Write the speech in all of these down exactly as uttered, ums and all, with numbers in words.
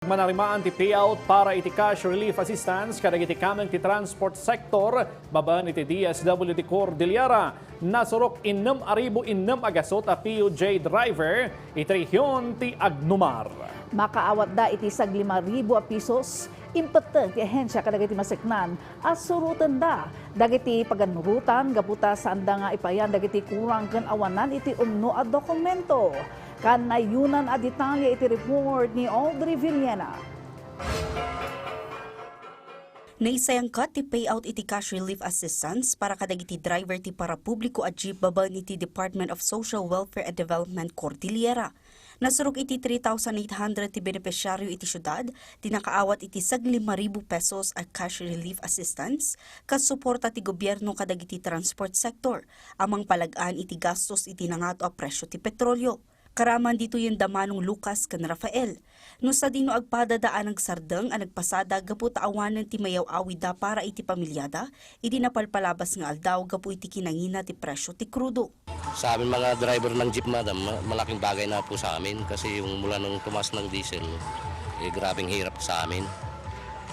Manarimaan ti payout para iti cash relief assistance kadagiti kameng ti transport sector babaen iti D S W D Cordillera. Nasurok innem a ribu innem a gasut a P U J driver iti rehiyon ti Agnumar. Makaawatda iti saglima ribu a pisos. Impetten ti ahensia kadagiti maseknan a surotenda dagiti paganurotan gapu ta saanda nga ipayan dagiti kurang ken awanan iti umno a dokumento. Kanayonan a detalye iti report ni Audrey Villena. Naisayangkat ti payout iti cash relief assistance para kadagiti driver ti parapubliko a jeep babaen iti Department of Social Welfare and Development Cordillera. Nasurok iti three thousand eight hundred ti benepisyaryo iti siudad ti nakaawat iti saglima ribu pesos a cash relief assistance kas suporta ti gobierno kadagiti transport sector a mangpalag-an iti gastos iti nangato a presyo ti petrolio. Karaman ditoyen da Manong Lucas ken Rafael. No sadino agpadada a nagsardeng a nagpasada gapu ta awanen ti mayaw-awida para iti pamilyada idi napalpalabas nga aldaw gapu iti kinangina ti presyo ti krudo. Sa amin mga driver ng jeep, madam, ma-, malaking bagay na po sa amin kasi yung mula nung tumaas ng diesel, eh, grabing hirap sa amin.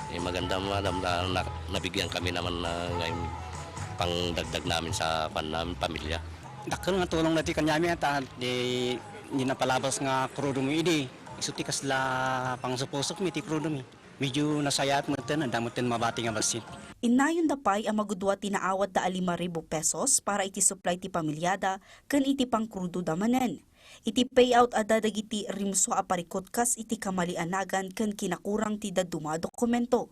Eh, maganda, madam, na, na, nabigyan kami naman na ngayon pangdagdag namin sa pan namin pamilya. Dakkel nga tulong dati kaniami ta di, di napalabas nga krudo mi idi. Isu ti kasla pangsupusok mi ti krudo mi. Medyo nasayaat metten, adda metten mabati nga bassit. Innayonda pay a magudua ti naawatda a lima ribu pesos para iti supply ti pamilyada ken iti pangkrudoda manen. Iti payout adda dagiti rimsua a parikut kas iti kamalianagan ken kinakurang ti dadduma a dokumento.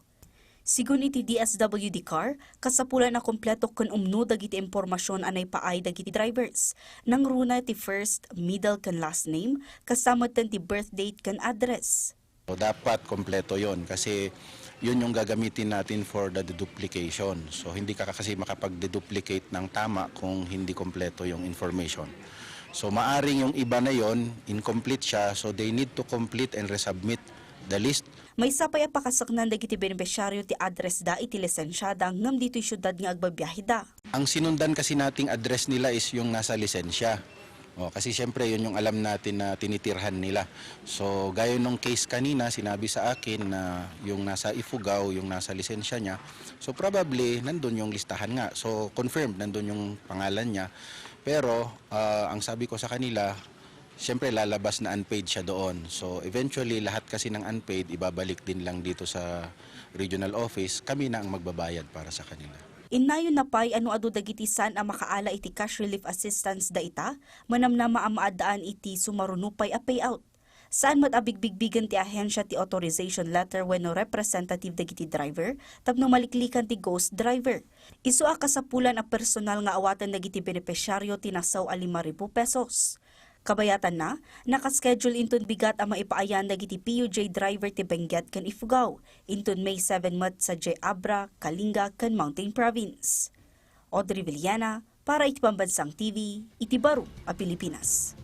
Sigun iti D S W D Car, kasapulan a kompleto ken umno dagiti impormasion a naipaay dagiti drivers. Nangruna ti first, middle ken last name, kasta metten ti birth date ken address. So, dapat kompleto yon kasi yun yung gagamitin natin for the deduplication. So, hindi ka kasi makapag-deduplicate ng tama kung hindi kompleto yung information. So, maaring yung iba na yon, incomplete siya, so they need to complete and resubmit the list. Maysa pay a pakasaknan dagiti benepisyaryo ti addressda iti lisensiada ngem ditoy siudad nga agbabiaheda. Ang sinundan kasi nating address nila is yung nasa lisensya. O, kasi siyempre, yun yung alam natin na tinitirhan nila. So, gaya nung case kanina, sinabi sa akin na yung nasa Ifugao, yung nasa lisensya niya. So, probably, nandun yung listahan nga. So, confirmed, nandun yung pangalan niya. Pero, ah, ang sabi ko sa kanila, siyempre, lalabas na unpaid siya doon. So, eventually, lahat kasi ng unpaid, ibabalik din lang dito sa regional office. Kami na ang magbabayad para sa kanila. Innayon na pay a no adu dagiti saan a makaala iti cash relief assistance da ita, manamnama a maaddaan iti sumaruno pay a payout. Saan met a bigbigbigen ti ahensia ti authorization letter wenno representative dagiti driver tapno maliklikan ti ghost driver. Isu a kasapulan a personal nga awaten dagiti benepisyaryo ti nasaw a lima ribu pesos. Kabayatanna, nakaschedule inton bigat a maipaayan dagiti P U J driver ti Benguet ken Ifugao, inton May seven met sadiay Abra, Kalinga, ken Mountain Province. Audrey Villena, para iti Pambansang T V, iti Baro a Pilipinas.